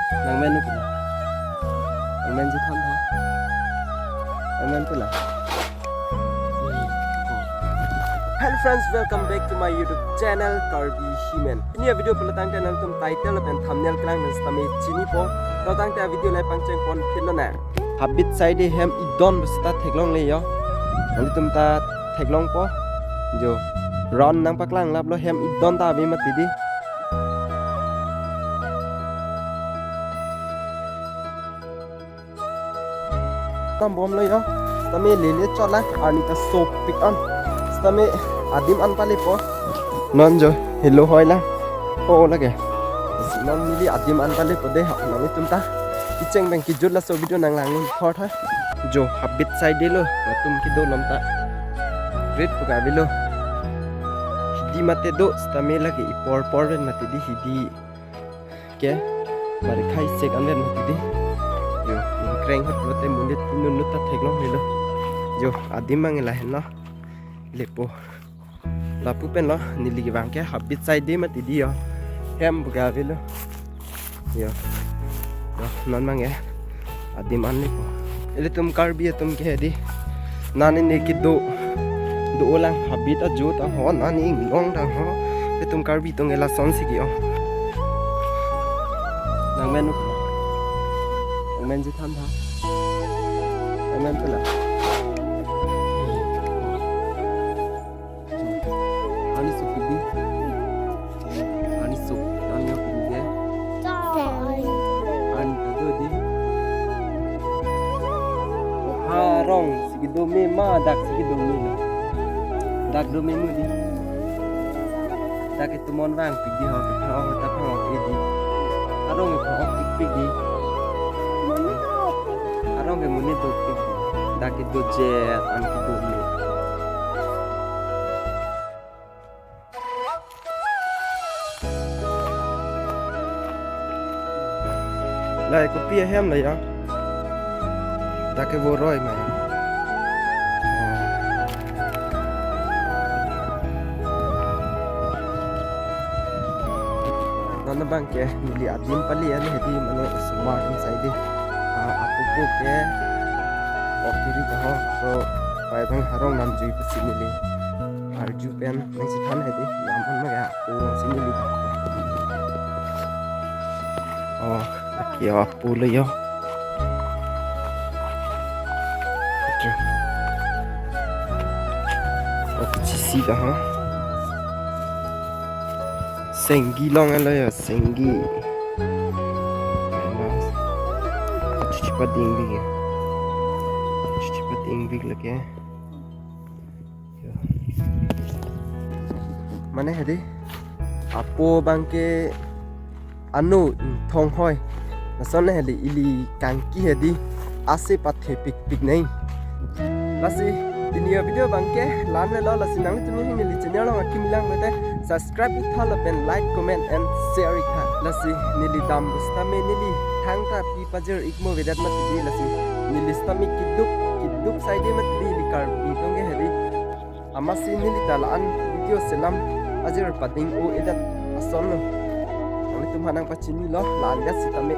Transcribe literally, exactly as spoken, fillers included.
Nangmen pu la. Nangmen juthan tha. Nangmen pu la. Hello friends, welcome back to my YouTube channel Karbi Himen. Pini a-video pulo tangte nangtum title lapen thumbnail kelang pen sitame chinipo. To tangte a-video le pangcheng pon phit lonang. Habit side hem idon basta theklongle yo. Nanglitum ta theklongpo. Jo. Ron nangpaklang laplo, hem idon ta ave mati di. Tam bomlo yo. Sitame lele chotlang, arni ta sopik an. Sitame adim an palepo. Non jo, helo hoi lang. O lake. Non neli adim an palepo de, nanglitum ta kecheng pen kejut laso video nanglang thor tha. Jo, habit side lo, latum kedo alam ta. Rit pu ka avelo. Hidi mate do, sitame lake ipor por pen mati di hidi. Ke, bari khai sek an pen mati di. Jo, ningkreng hot lote monit inut nut ta theklonglelo. Jo, adim abang lahenlo. Lepo. Lapu pen lo, neli abang ke habit side mati di yo. Hem pu ka avelo. Yo. Yo, non abang ke adim an lepo. Ilitum Karbi atum ke di. Nani ne kedo. Do-o lang habit ajo tang ho, nani inglong tang ho. Ilitum Karbi atum ke lasonsi ke-ong. Nangmen pu la. Nangmen juthan tha. Nangmen pu la. Ani sopik di. Ani sop. Ani sopik di. Ani ta do di. Harong si kedo me ma, dak si kedo me lo. Dak do me mo di. Dak ke tomon vangpik di ho, ke phang-ok ta phang-ok-e di. Arong ke phang-ok-ik pik di. Arong ke monit dopik di. Dak ke dojet an kedo me. Lahei kopi ahem la ya? Dak ke voroi ma ya? Non abang ke neli adim pale an hedi mane osomar inside di. Ah, apupu ke ok kiri ta ho. So, pai abang harong namjui pusi neli arju pen nangchethan hedi. Lam an ma ya, apo nangsi neli ta. Oh, okay, apo lo yo. Okay. Okay, chisi ta ha. Senggi long alo ya, senggi. Alo. Chuchi pading bik ya. Chuchi pading bik lake. Mane hedi. Apo abang ke ano ingthong hoi. Lason hedi ili kangki hedi. Ase pathe pikpik nai. Lasi pini a-video abang ke la-an lo, lasi nanglitum neli channel along akimi lang mete subscribe ik tha lapen like, comment and share ik tha. Lasi neli dam bustame neli thangta pi pajir ik mo vedat mati di, lasi neli sitame keduk keduk side mati di, ili Karbi atum ke hedi. Amatsi neli ta la-an video selam ajir pading-o-edet ason lo. Nanglitum aphan nangpachini lo, la-an gas sitame